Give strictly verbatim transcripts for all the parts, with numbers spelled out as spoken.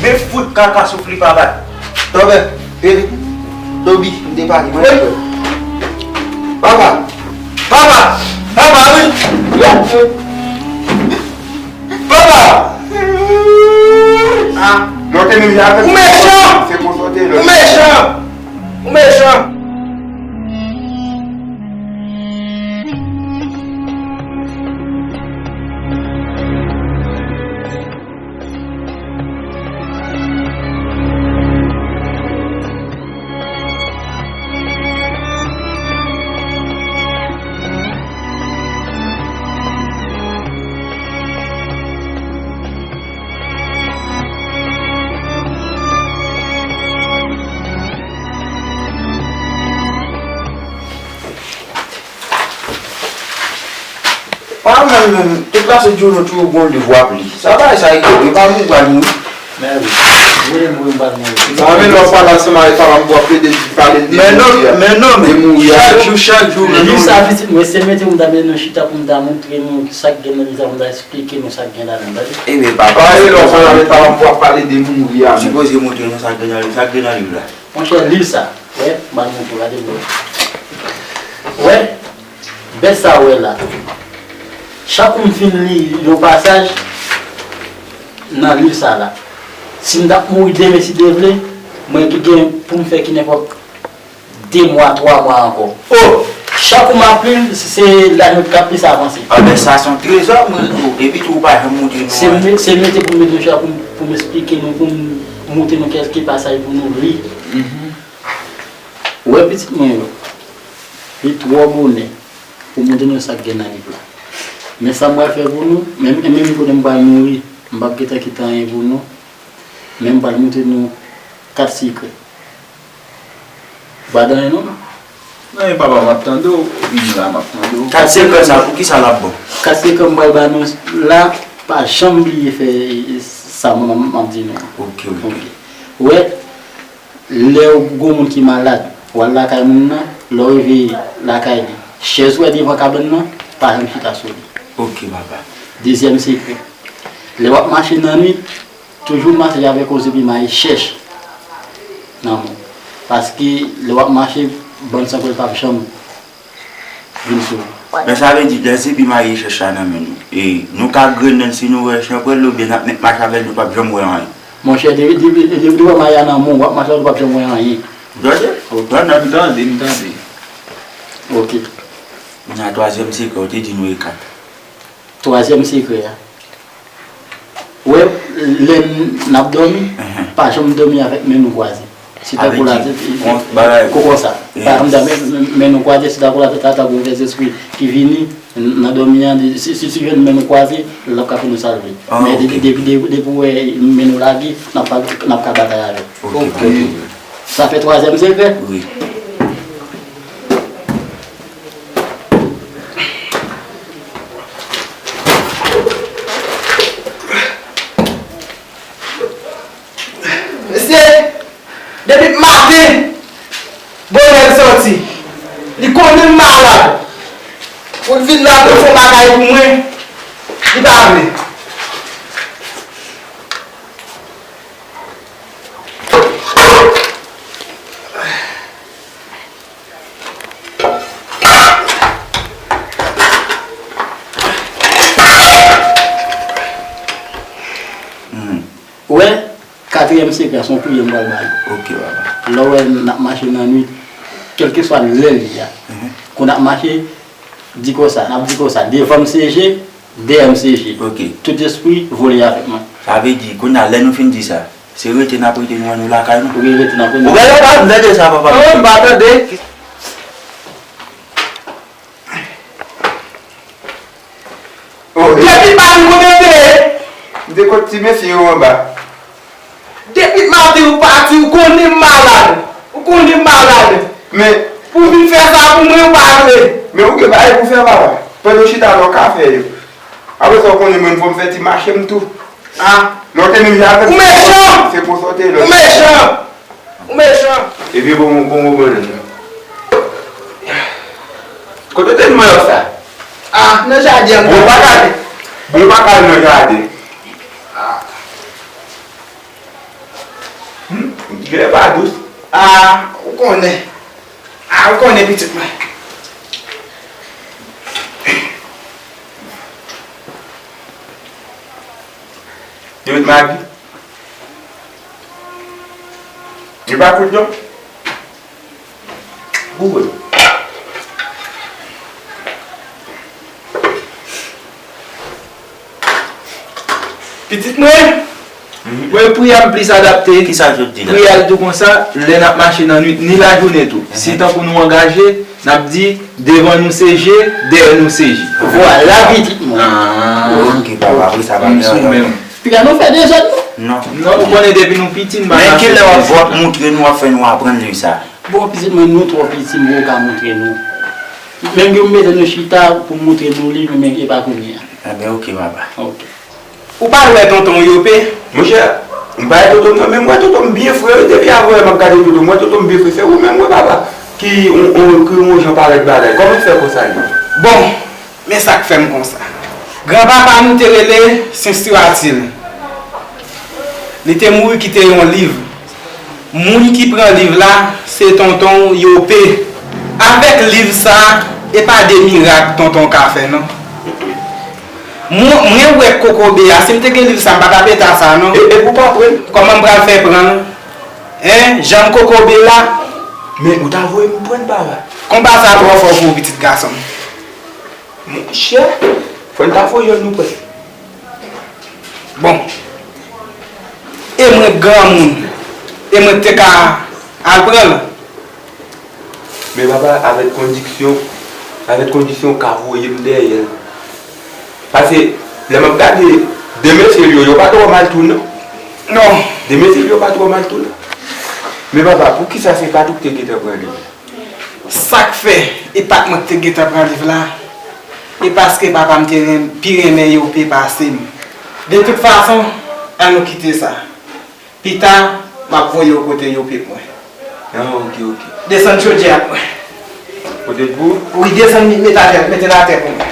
Men fout kaka souf li pa bay. Tòbè, Fede, Tobi, m te pale, mwen. Papa, papa, papa, wi. Papa! Ah, non, te menm jan avèk ou mechan! Se konsote lòt. Ou mechan! Ou mechan! Pa menm, menm, tout la se Djouno toujou gon liv w ap li. Sa bagay sa rive, e pa moun pral mouri. Men wi, wi, mwen, mwen pral mouri. Sa men lè w pale ansanm avèk papa m pou w ap plede di, pale de mouri a. Men non, men non, men chak jou, chak jou, men non. Li sa pitit mwen, se mete pou m ta mennen nou chita pou m ta montre nou sa k gen nan li sa, pou m ta eksplike nou sa k gen ladan l, tande. Ebyen, papa, e lè w pale avèk papa m pou w ap pale de mouri a, men. Sipoze montre nou sa k gen nan li, sa k gen nan liv la. Monchè, liv sa, wè, m al montre w, gade byen. Wè, bèt sa w wè la. Chak kou m fin li yon pasaj nan liv sa la, si m t ap mouri demen, si Dye vle, mwen ki gen pou m fè ki nenpòt de mwa, twa mwa ankò. O! Chak kou m ap li l, se lane k ap plis avanse. A ben, sa se yon trezò, mwen, o, epi tou ou pa janm montre nou anyen. Se mete pou m met yon chak pou m, pou m eksplike nou, pou m montre nou kèlke pasaj pou nou li. Ou wè pitit mwen yo, li twò bonè pou montre nou sa k gen nan liv la. Men sa m pral fè pou nou, menm, menm kote m pral mouri, m p ap gentan kite anyen pou nou, men m pral montre nou kat sekrè. Ou pa tande non? Non, e papa, m ap tande w, vini la, m ap tande w. Kat sekrè sa, pou ki sa l ap bon? Kat sekrè m pral ba nou la, pa janm bliye fè sa m, m, m ap di nou. Ok, ok. Ok. Ou wè, lè w gon moun ki malad, w al lakay moun nan, lè w rive lakay li, chèz ou wè devan kabann nan, pa janm chita sou li. Ok, papa. Dezyèm sekrè, lè w ap mache nan nwit, toujou mache avèk yon zepi mayi chèch nan men w. Paske lè w ap mache, bann sankwèl p ap janm vin sou ou. Men sa vle di, lè zepi mayi chèch la nan men nou, e nou ka grennen l si nou wè sankwèl oubyen n ap mèt mache avè l, nou p ap janm wè anyen? Monchè, depi, depi, depi w wè mayi a nan men w, w ap mache avè l, ou p ap janm wè anyen. Ou tande? Ok. Tande, m tande, m tande. Ok. Kounye a, twazyèm sekrè, ou te di nou e kat. Twazyèm sekrè a. Ou wè, lè n ap dòmi, pa janm dòmi avèk men nou kwaze. Si tankou la, kon, bagay, koko sa. Pa janm dòmi men, men nou kwaze, si tankou la, ta, tankou yon vye zespri ki vini nan dòmi an, si, si, si jwenn men nou kwaze, l ap ka fè nou sa l vle. Men depi, depi, depi, depi w wè men nou lage, n ap ka, n ap ka batay avè l. Ok, ok. Sa fè twazyèm sekrè? Wi. Mesye, depi maten, bonè l sòti. Li konnen m malad. Pou l vin la pou l fè yon bagay pou mwen, li pa vle. Ou wè, katriyèm sekrè a, se yon priyè m pral ba nou. Ok, papa. Lè w wè n ap mache nan nwit, kèlkeswa lè l ye a, kou n ap mache, di konsa, n ap di konsa, devan m se je, dèyè m se je. Ok. Tout espri vole avèk mwen. Sa vle di, kounye a, lè nou fin di sa, se rete n ap rete nou an nou lakay nou? Wi, rete n ap rete. Ou gade pa m tande sa, papa. Non, m pa tande. Oh, depi maten kote w te ye? M te kot ti mesye yo anba. Depi maten ou pati, ou konnen m malad. Ou konnen m malad. Men pou w vin fè sa pou mwen, ou pa vle. Men ou gen bagay pou fè, papa. Pandan w chita nan kafe yo. Apre sa, ou konnen mwen, fò m fè ti mache m tou. Ah. Lè w te menm jan avèk ou mechan! Se pou sa w te lòt. Ou mechan! Ou mechan! Epi bon, bon, bon, bon, bon. Kote w te jwenn manyòk sa? Ah, nan jaden an. Bon, pa ka, bon, pa ka nan jaden. Ah. Li pa dous. A, ou konnen. A, ou konnen pitit mwen. Yo met magi. Li pa kout non. Goumen. Pitit mwen, mwen pri a m plis adapte. Kisa l sot di la? Pri a l tou konsa, lè n ap mache nan nwit, ni lajounen tou. Si tankou nou angaje, n ap di, devan nou se je, dèyè nou se je. Vwala, pitit mwen. Ah. Ok, papa, wi, sa va. M sou menm. Piga nou fè dezòd, non? Non. Non, ou konnen depi nou piti, n pa ka fè dezòd. Men kilè w ap, w ap montre nou, w ap fè nou aprann li sa? Bon, pitit mwen, nou twò piti, m poko ka montre nou. Menm ke m mete nou chita pou m montre nou li, men e pa kounye a. Enben, ok, papa. Ok. Ou pa wè tonton w Yope? Monchè, m pa wè tonton m nan, men m wè tonton m byen fre, wi, depi avan yè m ap gade tonton m, m wè tonton m byen fre, se ou menm, wi, papa, ki on, on, ki on jan parèt bagay. Kòman w fè konsa, li? Bon, men sa k fè m konsa. Granpapa nou te rele Sen Stiwatil. Li te mouri kite yon liv. Moun ki pran liv la, se tonton w Yope. Avèk liv sa, e pa de mirak tonton w ka fè, non. Mwen, mwen wè kokobe a, si m te gen liv sa, m pa t ap eta sa, non. E, e pou w pa pran l? Kòman m pral fè pran l? Hein, jan m kokobe la. Men ou ta voye m pran l, papa. Konba sa twò fò pou ou, pitit gason m. Monchè, fò n ta voye nou pran l. Bon. E mwen granmoun. E mwen te ka al pran l. Men papa, avèk kondisyon, avèk kondisyon w ka voye m dèyè l. Paske, lè m ap gade, de mesye l yo, yo pa twò mal tou, non. Non. De mesye l yo pa twò mal tou, non. Men papa, poukisa se pa t ou ki te gentan pran li? Sa k fè e pa t mwen ki te gentan pran liv la, e paske papa m te ren-, pi renmen Yope pase m. De tout fason, an nou kite sa. Pita, m ap voye w kote Yope pou mwen. Ah, ok, ok. Desann chodyè a pou mwen. Kote l pou? Wi, desann li, met atè, mete l atè pou mwen.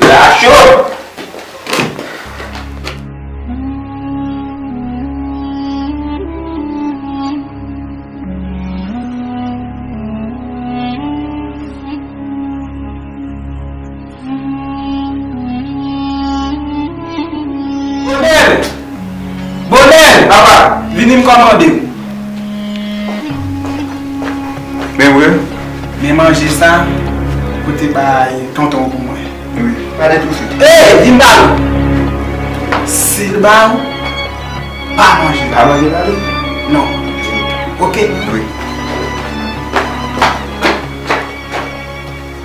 La cho! Bonèl! Bonèl! Papa! Vini m kòmande w. Men wi. Men manje sa, pote bay tonton w pou mwen. Wi. Pale tousuit. Ey, di m ba nou. Si l ba w, pa manje. Pa manje, pa manje? Non. Ok? Wi.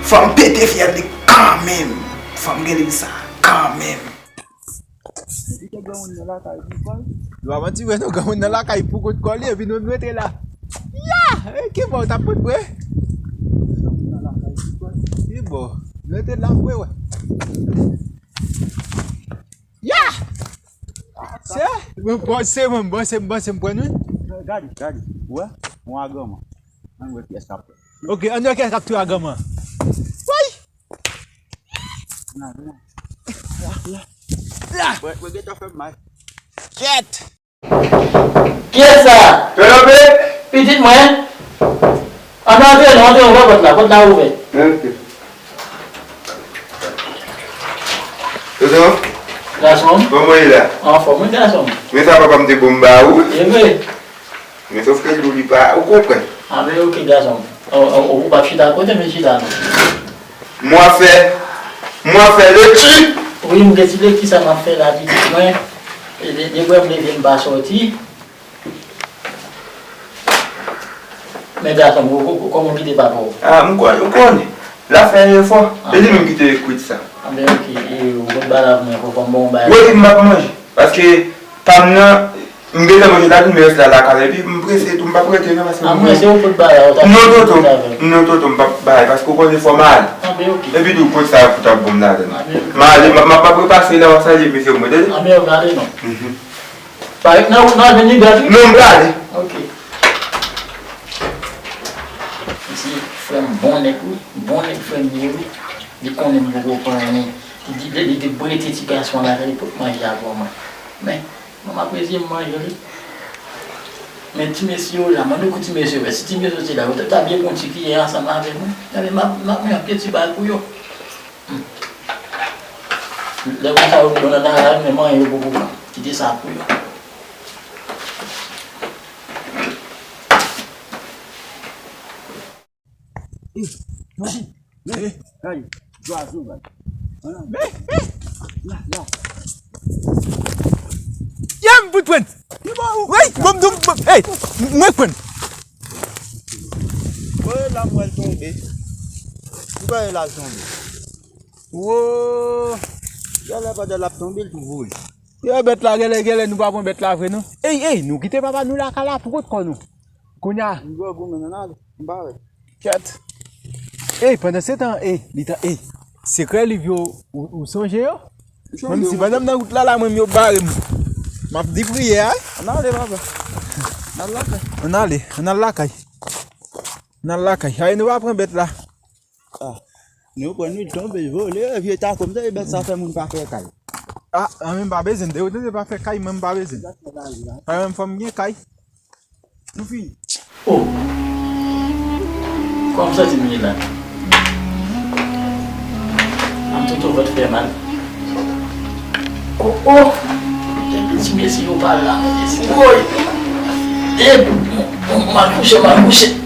Fò m pete fyèl li kanmenm. Fò m gen li sa kanmenm. Li te granmoun nan lakay pou kò l. Nou pa manti vre non, granmoun nan lakay pou kont kò li, epi nou, nou rete la. Ya! E ki bò w t ap pot vre? Granmoun nan lakay pou kò l. Ki bò? Nou rete la vre, wè. Ya! Se, mwen panse, mwen panse, mwen panse m pran wi. Gade, gade. Wè, yon agranman. Ann wè kiyès k ap pran. Ok, ann wè kiyès k ap touye agranman. Woy! La, la. La. Mwen, mwen gentan fè m mal. Kèt! Kiyès sa? Fè kanpe! Pitit mwen. Ann antre non, antre non, pòt la, pòt la ouvè. Ok. Tonton? Gason m? Kòman w ye la? Anfòm, wi, gason m. Men sa papa m te ban m ba ou. E vre? Men sòf ke l di w li pa, ou konprann. A, men ok, gason m. Ou, ou, ou p ap chita kote m chita non. Mwen fè, mwen fè lekti. Wi, m gen ti lekti sa m ap fè la, pitit mwen. E de, de, depi m leve, m pa sòti. Men gason m, ou, ou, ou, kòman w kite papa w? A, m konnen, ou konnen. L ap fè efò. E li menm ki te ekri sa. A, men ok, e, ou konn bagay la pou mwen, fò, fò m ba w yon bagay. Wi, m p ap manje. Paske pa m nan, m gentan manje la, men rès la lakay la, epi m prese tou, m p ap rete non, paske m... A, mwen se yon pout bagay ou ta... Non, tonton, non, tonton, m p ap bay, paske ou konnen fò m al. A, men ok. Epi tou, kot sa pou t ap bon m ladan. A, men ok. M ale, m ap, m ap, m ap repase la, w ap salye mesye mwen, tande? A, men ok, ale non. Mhm. Parèt nan wout nan vin li gad wi. Non, m prale. Ok. Mesye, frè m bon nèg wi. Bon nèg frè m ye wi. Li konnen m poko pran anyen. Li di, li, li te prete ti gason an lakay li pou manje a pou mwen. Men, mwen m ap rezye m manje li. Men ti mesye yo la, mande kou ti mesye yo, si ti mesye yo te la, yo te ta byen pran ti kiyè ansanm avè nou. Ebyen, m ap, m ap mete yon pye ti bal pou yo. Hmm. Lè konsa yo di yo nan travay, men manyen yo poko pran. Kite sa pou yo. Eh, Maji, men, gade, zwazo, gade. Ala. La, la. Yè m fout pran. Wi, bon, bon, bon, hey, mwen pran. Mwen la, mwen tonbe. Ou pa la tonbe. Wo. Yè la, pandan l ap tonbe, l tou voye. Yo, bèt la, gèlè, gèlè, nou pa pran bèt la vre, non. Ey, ey, nou kite papa nou lakay la pou kont kò nou. Kounye a. M grangou, men, ann ale. M pa wè. Kèt. Ey, pandan se tan, ey, li ta, ey, sekrè liv yo, ou, ou sonje yo? Menm si pandan m nan wout la, la, mwen, yo bare m. M ap di priyè a. Ann ale, papa. Ann al lakay. Ann ale, ann al lakay. Ann al lakay. Ay, nou pa pran bèt la. Ah. Nou pran nou tonbe, vole, vye tako, m tande bèt sa fè moun pa fè kay. Ah, an menm pa bezwen, de ou tande pa fè kay, mwen m pa bezwen. Pa menm fò m gen kay. Nou fini. Oh! Kòman m santi m ye la? An toto vant fè mal. Oh, oh! Depi ti mesye yo pa la, mesye. Woy! E, m, m, m al kouche, m al kouche.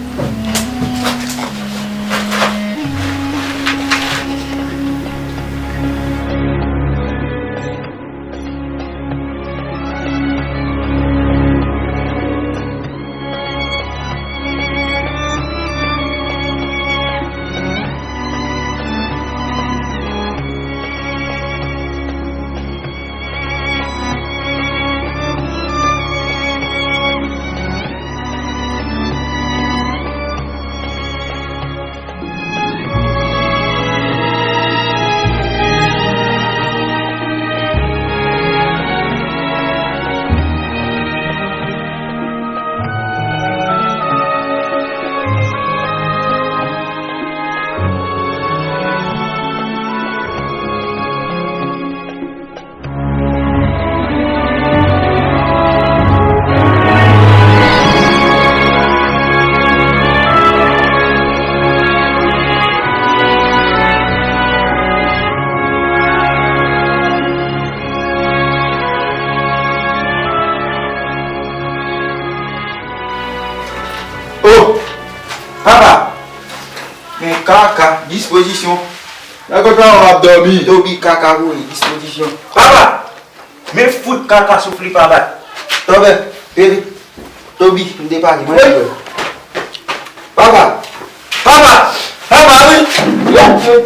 Oh! Papa! Men kaka, dispozisyon. Nan kot papa w ap dòmi? Toby kaka pou li, dispozisyon. Papa! Men fout kaka soufle pa bat. Tòbè, Peri, Toby, m te pale, mwen te pale. Papa! Papa! Papa, wi!